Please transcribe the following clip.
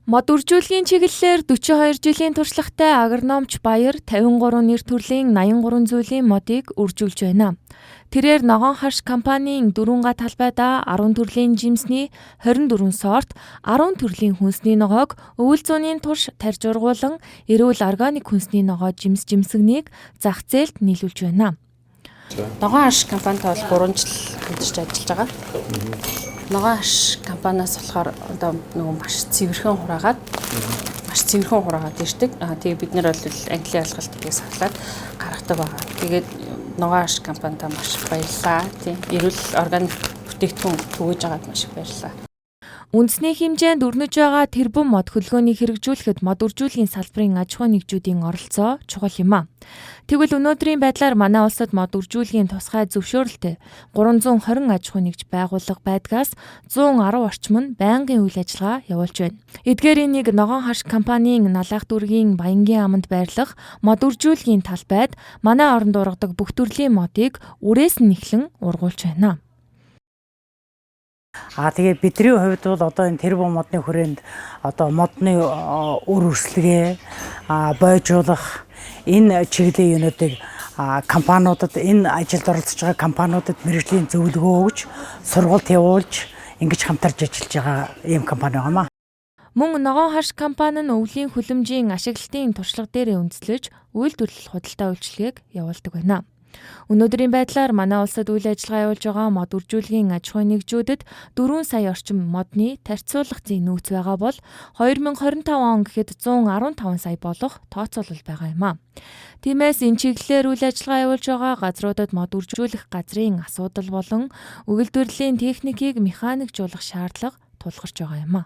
Мод үржүүлгийн чиглэлээр 42 жилийн туршлагатай агрономч Баяр 53 нэр төрлийн 83 зүйлийн модыг үржүүлж байна. Тэрээр Ногоон харш компанийн дөрвөн га талбайдаа 10 төрлийн жимсний 24 сорт, 10 төрлийн хүнсний ногоог өвөл зууны турш тарьж ургуулан эрүүл органик хүнсний ногоо жимс жимсэгнийг зах зээлд нийлүүлж байна. Ногоон харш компанитай бол 3 жил хамтарч ажиллаж байгаа. Ногоон харш компаниас болохоор одоо нөгөө маш цэвэрхэн хураагаад маш цэвэрхэн хураагаад ирдэг. Аа, тэгээ бид нар бол англи ойлголтыг сахлаад гаргадаг байгаа. Тэгээд Ногоон харш компанитай маш их баярлалаа. Тийм, эрүүл органик бүтээгдэхүүн түгээж байгаад маш их баярлалаа. Үндэсний хэмжээнд өрнөж байгаа тэрбум мод хөдөлгөөнийг хэрэгжүүлэхэд мод үржүүлгийн салбарын аж ахуйн нэгжүүдийн оролцоо чухал юм а. Тэгвэл өнөөдрийн байдлаар манай улсад мод үржүүлгийн тусгай зөвшөөрөлтэй 320 аж ахуйн нэгж байгууллага байдгаас 110 орчим нь байнгын үйл ажиллагаа явуулж байна. Эдгээрийн нэг Ногоон харш компанийн Налаах дүүргийн Баянгийн аманд байрлах мод үржүүлгийн талбайд манай оронд ургадаг бүх төрлийн модыг үрээс нь эхлэн ургуулж байна. А тэгээ бидний хувьд бол одоо энэ тэрбум модны хүрээнд одоо модны үр өрслөгээ бойжуулах энэ чиглэлийн юмнуудыг компаниудад, энэ ажилд оролцож байгаа компаниудад мэргэжлийн зөвлөгөө өгж, сургалт явуулж, ингэж хамтарч ажиллаж байгаа ийм компани байгаа маа. Мөн Ногоон харш компани нь өвлийн хөлөмжийн ашиглалтын туршлага дээрээ үндэслэж үйлдвэрлэл худалдаа үйлчилгээг явуулдаг байна. Өнөөдрийн байдлаар манай улсад үйл ажиллагаа явуулж байгаа мод үржүүлгийн аж ахуйн нэгжүүдэд 4 сая орчим модны тарьцуулах зүйн нөөц байгаа бол 2025 он гэхэд 115 сая болох тооцоолол байгаа юм а. Тиймээс энэ чиглэлээр үйл ажиллагаа явуулж байгаа газруудад мод үржүүлэх газрын асуудал болон өгөлдвөрлөлийн техникийг механикжуулах шаардлага тулгарч байгаа юм а.